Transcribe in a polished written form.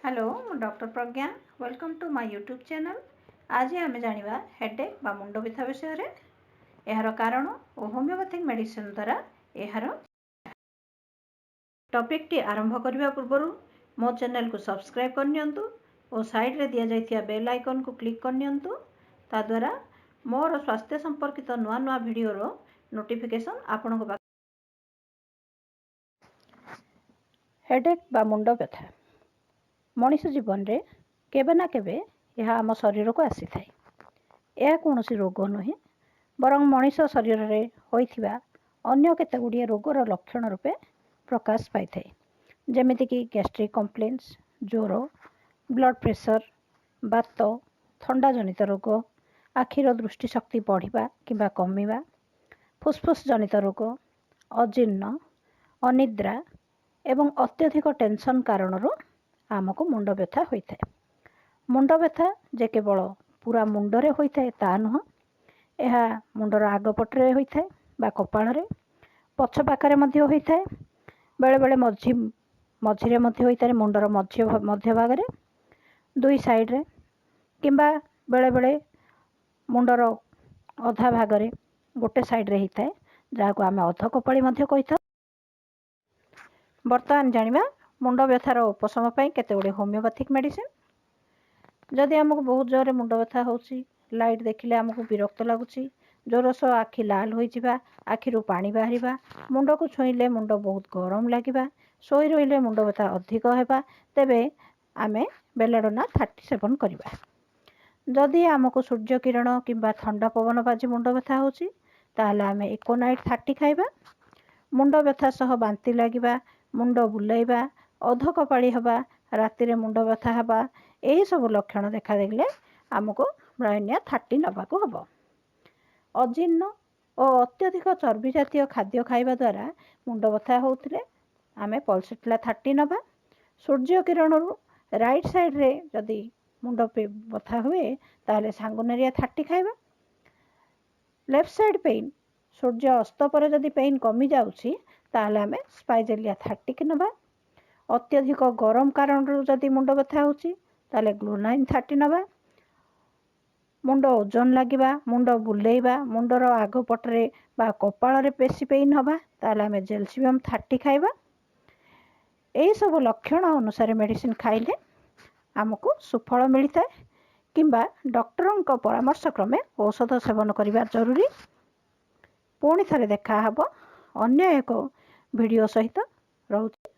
Hello, ମୁଁ doctor Pragya. Welcome to my YouTube channel. ଆଜି ଆମେ ଜାଣିବା ହେଡ଼େକ୍ ବା ମୁଣ୍ଡ ବ୍ୟଥା ବିଷୟରେ, ଏହାର କାରଣ ଓ ହୋମିଓପାଥିକ୍ ମେଡ଼ିସିନ୍ ଦ୍ୱାରା ଏହାର ଟପିକ୍ଟି ଆରମ୍ଭ କରିବା ପୂର୍ବରୁ ମୋ ଚ୍ୟାନେଲକୁ ସବସ୍କ୍ରାଇବ୍ କରିନିଅନ୍ତୁ ଓ ସାଇଡ଼୍ରେ ଦିଆଯାଇଥିବା ବେଲ୍ ଆଇକନ୍କୁ କ୍ଲିକ୍ କରିନିଅନ୍ତୁ। ତାଦ୍ୱାରା ମୋର ସ୍ୱାସ୍ଥ୍ୟ ସମ୍ପର୍କିତ ନୂଆ ନୂଆ ଭିଡ଼ିଓର ନୋଟିଫିକେସନ୍ ଆପଣଙ୍କ ପାଖ। ହେଡ଼େକ୍ ବା ମୁଣ୍ଡ ବ୍ୟଥା ମଣିଷ ଜୀବନରେ କେବେ ନା କେବେ ଏହା ଆମ ଶରୀରକୁ ଆସିଥାଏ। ଏହା କୌଣସି ରୋଗ ନୁହେଁ, ବରଂ ମଣିଷ ଶରୀରରେ ହୋଇଥିବା ଅନ୍ୟ କେତେ ଗୁଡ଼ିଏ ରୋଗର ଲକ୍ଷଣ ରୂପେ ପ୍ରକାଶ ପାଇଥାଏ, ଯେମିତିକି ଗ୍ୟାଷ୍ଟ୍ରିକ୍ କମ୍ପ୍ଲେନ୍ସ, ଜ୍ୱର, ବ୍ଲଡ଼ ପ୍ରେସର, ବାତ, ଥଣ୍ଡା ଜନିତ ରୋଗ, ଆଖିର ଦୃଷ୍ଟିଶକ୍ତି ବଢ଼ିବା କିମ୍ବା କମିବା, ଫୁସ୍ଫୁସ୍ ଜନିତ ରୋଗ, ଅଜୀର୍ଣ୍ଣ, ଅନିଦ୍ରା ଏବଂ ଅତ୍ୟଧିକ ଟେନସନ୍ କାରଣରୁ ଆମକୁ ମୁଣ୍ଡ ବ୍ୟଥା ହୋଇଥାଏ। ମୁଣ୍ଡ ବ୍ୟଥା ଯେ କେବଳ ପୁରା ମୁଣ୍ଡରେ ହୋଇଥାଏ ତା ନୁହଁ। ଏହା ମୁଣ୍ଡର ଆଗ ପଟରେ ହୋଇଥାଏ ବା କପାଳରେ, ପଛ ପାଖରେ ମଧ୍ୟ ହୋଇଥାଏ, ବେଳେବେଳେ ମଝି ମଝିରେ ମଧ୍ୟ ହୋଇଥାଏ, ମୁଣ୍ଡର ମଧ୍ୟଭାଗରେ, ଦୁଇ ସାଇଡ଼ରେ କିମ୍ବା ବେଳେବେଳେ ମୁଣ୍ଡର ଅଧା ଭାଗରେ ଗୋଟେ ସାଇଡ଼ରେ ହେଇଥାଏ, ଯାହାକୁ ଆମେ ଅଧକପାଳି ମଧ୍ୟ କହିଥାଉ। ବର୍ତ୍ତମାନ ଜାଣିବା ମୁଣ୍ଡ ବ୍ୟଥାର ଉପଶମ ପାଇଁ କେତେ ଗୁଡ଼ିଏ ହୋମିଓପାଥିକ୍ ମେଡ଼ିସିନ୍। ଯଦି ଆମକୁ ବହୁତ ଜୋରରେ ମୁଣ୍ଡ ବ୍ୟଥା ହେଉଛି, ଲାଇଟ୍ ଦେଖିଲେ ଆମକୁ ବିରକ୍ତ ଲାଗୁଛି, ଜ୍ୱର ସହ ଆଖି ଲାଲ ହୋଇଯିବା, ଆଖିରୁ ପାଣି ବାହାରିବା, ମୁଣ୍ଡକୁ ଛୁଇଁଲେ ମୁଣ୍ଡ ବହୁତ ଗରମ ଲାଗିବା, ଶୋଇ ରହିଲେ ମୁଣ୍ଡ ବ୍ୟଥା ଅଧିକ ହେବା, ତେବେ ଆମେ ବେଲାଡୋନା 30 ସେବନ କରିବା। ଯଦି ଆମକୁ ସୂର୍ଯ୍ୟ କିରଣ କିମ୍ବା ଥଣ୍ଡା ପବନ ବାଜି ମୁଣ୍ଡ ବ୍ୟଥା ହେଉଛି, ତାହେଲେ ଆମେ ଏକୋନାଇଟ୍ 30 ଖାଇବା। ମୁଣ୍ଡ ବ୍ୟଥା ସହ ବାନ୍ତି ଲାଗିବା, ମୁଣ୍ଡ ବୁଲାଇବା, ଅଧକପାଳି ହେବା, ରାତିରେ ମୁଣ୍ଡ ବ୍ୟଥା ହେବା, ଏହିସବୁ ଲକ୍ଷଣ ଦେଖାଦେଲେ ଆମକୁ ବ୍ରାୟୋନିଆ 30 ନେବାକୁ ହେବ। ଅଜୀର୍ଣ୍ଣ ଓ ଅତ୍ୟଧିକ ଚର୍ବି ଜାତୀୟ ଖାଦ୍ୟ ଖାଇବା ଦ୍ୱାରା ମୁଣ୍ଡ ବ୍ୟଥା ହେଉଥିଲେ ଆମେ ପଲସିଟିଲା 30 ନେବା। ସୂର୍ଯ୍ୟ କିରଣରୁ ରାଇଟ୍ ସାଇଡ଼୍ରେ ଯଦି ମୁଣ୍ଡ ବ୍ୟଥା ହୁଏ, ତାହେଲେ ସାଙ୍ଗୁନେରିଆ 30 ଖାଇବା। ଲେଫ୍ଟ ସାଇଡ଼୍ ପେନ୍, ସୂର୍ଯ୍ୟ ଅସ୍ତ ପରେ ଯଦି ପେନ୍ କମିଯାଉଛି, ତାହେଲେ ଆମେ ସ୍ପାଇଜେଲିଆ 30କି ନେବା। ଅତ୍ୟଧିକ ଗରମ କାରଣରୁ ଯଦି ମୁଣ୍ଡ ବ୍ୟଥା ହେଉଛି, ତାହେଲେ ଗ୍ଲୋନାଇନ୍ 30 ନେବା। ମୁଣ୍ଡ ଓଜନ ଲାଗିବା, ମୁଣ୍ଡ ବୁଲେଇବା, ମୁଣ୍ଡର ଆଗ ପଟରେ ବା କପାଳରେ ବେଶୀ ପେନ୍ ହେବା, ତାହେଲେ ଆମେ ଜେଲସିମିୟମ୍ 30 ଖାଇବା। ଏହିସବୁ ଲକ୍ଷଣ ଅନୁସାରେ ମେଡ଼ିସିନ ଖାଇଲେ ଆମକୁ ସୁଫଳ ମିଳିଥାଏ କିମ୍ବା ଡକ୍ଟରଙ୍କ ପରାମର୍ଶ କ୍ରମେ ଔଷଧ ସେବନ କରିବା ଜରୁରୀ। ପୁଣି ଥରେ ଦେଖା ହେବ ଅନ୍ୟ ଏକ ଭିଡ଼ିଓ ସହିତ। ରହୁଛି।